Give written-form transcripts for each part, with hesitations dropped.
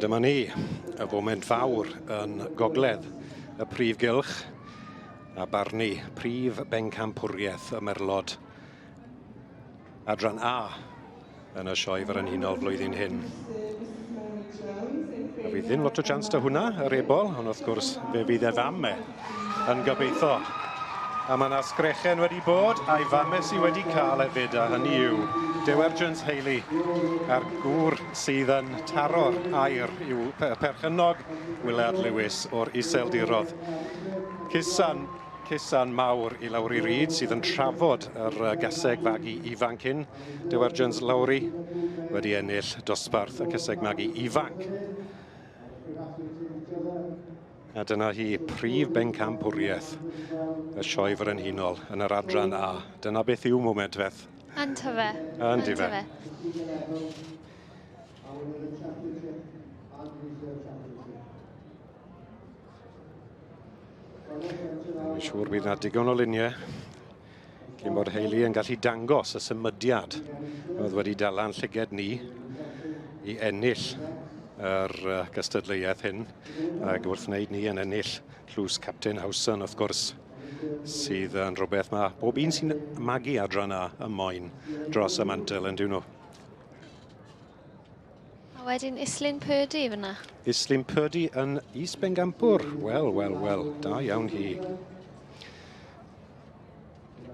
dyma ni, y foment fawr yn gogledd y prif gylch a barnu prif bencampwriaeth y merlod adran A yn y sioe frenhinol flwyddyn hyn. A fydd ddim lot o chance da hwnna, yr ebol, ond wrth gwrs fe fydd e fam e yn gobeithio. A mae yna sgrechen wedi bod, a'i fam e sydd wedi cael hefyd, a hynny yw Dewer Jones Haley, a'r gŵr sydd yn taro'r air i'w perchennog Willard Lewis o'r Iseldirodd. Cusan Cusan mawr i Lowri Reid sydd yn trafod yr gaseg fagu ifanc hyn. Dewer Jones Lowri wedi ennill dosbarth y cyseg magu ifanc. A dyna hi, prif bencampwriaeth y sioe frenhinol yn yr adran A. Dyna beth yw moment feth. Yntyfe. Yndyfe. Dwi'n siŵr bydd yna digon o luniau cyn bod Hayley yn gallu dangos y symudiad oedd wedi dala'n llyged ni i ennill yr gystadleuaeth hyn ac wrth wneud ni yn ennill tlws Captain Howson wrth gwrs sydd yn rhywbeth mae bob un sy'n magu adran A y moyn dros y mantel yn dyn nhw. A wedyn Islyn Purdy fyna. Islyn Purdy yn is-bengampwr. Wel, wel, wel, da iawn hi.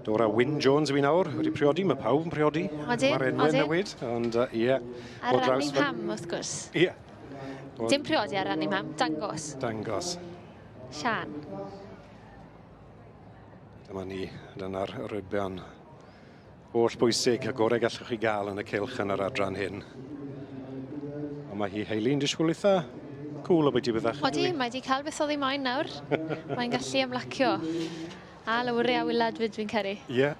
Dora Wyn Jones yw i nawr, wedi priodi, mae pawb yn priodi. Odyn, Mae'r enwau newid, ond ie. Yeah. Ar ran ei mham, wrth gwrs. Ie. Yeah. Dim priodi ar ran ei mham, dangos. Dangos. Sian. Dyma ni, dyna'r rybion Holl bwysig, y gorau gallwch chi gael yn y cylch yn yr adran hyn. Ond mae hi Hayley'n disgwyl eitha cool o bwyty byddach. Odi, mae di cael beth oedd hi moyn nawr. Mae'n gallu ymlacio. A Lowri a Willard fyd fi'n caru. Ie. Yeah.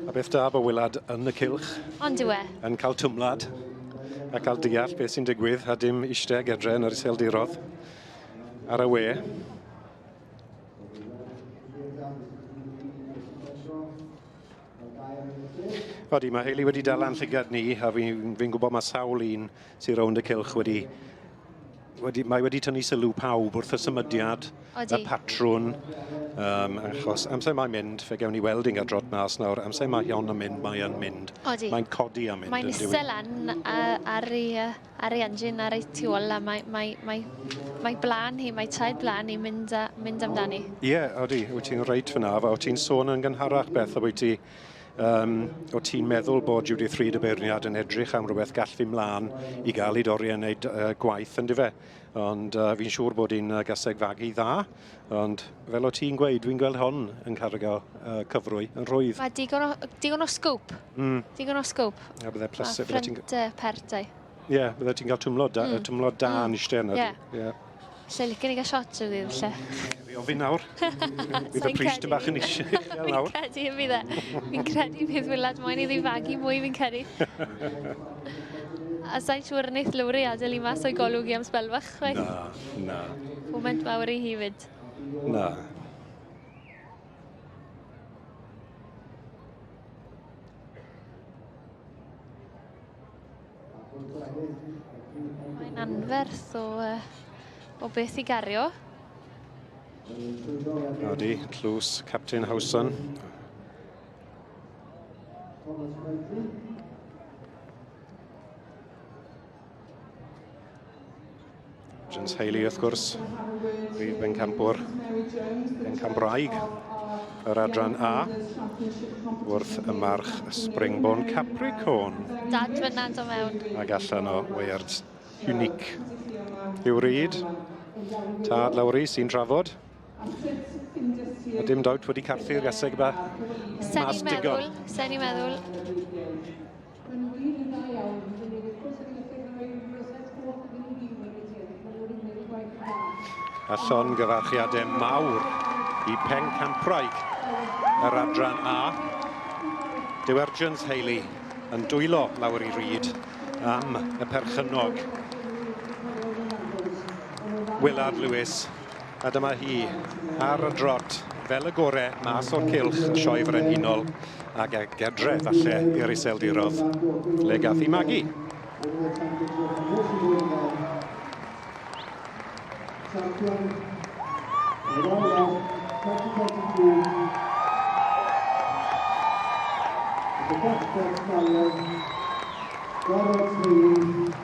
A beth da bod Willard yn y cylch. Ond yw e. Yn cael twmlad a cael deall beth sy'n digwydd a dim eistedd gedre yn yr iseldirodd ar y we. Odi, mae Hayley wedi dal llygad ni, a fi'n fi gwybod mae sawl un sy'n rownd y cylch wedi, wedi, mae wedi tynnu sylw pawb wrth y symudiad, Odi. y patrwn, um, achos amser mae'n mynd, fe gewn ni weld i'n gadrot mas nawr, amser mae hon yn mynd, mae yn mynd. Odi. Mae'n codi a mynd. Mae'n isel lan ar ei, ar ei engine ar ei tu ôl a mae, mae, mae, mae blaen hi, mae traed blaen hi'n mynd, a, mynd amdani. Ie, yeah, odi, wyt ti'n reit fyna, o ti'n sôn yn gynharach beth, o wyt ti, um, o ti'n meddwl bod Judith Reid y beirniad yn edrych am rhywbeth gall fi mlaen i gael ei dorri yn ei uh, gwaith, yn fe? Ond uh, fi'n siŵr bod hi'n uh, gaseg fagu dda, ond fel o ti'n gweud, dwi'n gweld hon yn cael uh, cyfrwy yn rhwydd. Mae digon o, digon o scope. Mm. Digon o scope. A bydde pleser... A ffrynt uh, pert ei. Ie, yeah, bydde ti'n cael twmlo da, mm. twmlo da mm. yn eistedd yna. Ie. Yeah. Lle licen i gael shot rhyw ddydd, lle. Fi ofyn nawr. Bydd y pris dy bach yn eisiau nawr. Fi'n credu y bydd e. Fi'n credu bydd Willard moyn iddi fagu mwy, fi'n credu. A sa'n siŵr wneith Lowri adael i mas o'i golwg i am sbel fach, chwaith. Na, na. Moment mawr i hi fyd. Na. Mae'n anferth o, uh, o beth i gario. Odi, tlws Captain Howson. James Haley wrth gwrs, prif bencampwr, bencampwraig yr adran A wrth y march Springborn Capricorn. Dad fyna'n dod mewn. Ac allan o Weird Unique. Hugh Reid, tad Lowry sy'n trafod. A dim dawt wedi carthu'r gaseg ba. Sen i'n meddwl, sen i'n meddwl. Maen nhw gyd yn dda iawn, rydyn ni wrth gwrs wedi gallu rhoi rosette coch iddyn nhw gyd wedi teulu, maen nhw wedi gwneud eu gwaith yn dda. A llongyfarchiadau mawr i Pencampwraig yr adran A. Divergence Haley yn dwylo Lowry Reid am y perchennog Willard Lewis. A dyma hi ar y drot fel y gore mas o'r cylch y Sioe Frenhinol ac ag edre falle i'r Iseldirodd le gath hi magu. Winning the championship and also winning the champion of the Royal Welsh 2022. The Foxtrot Stallion, Gareth Hughes.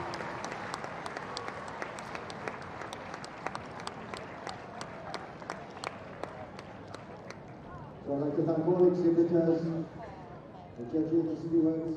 So I'd like to thank all exhibitors, the judges, the stewards.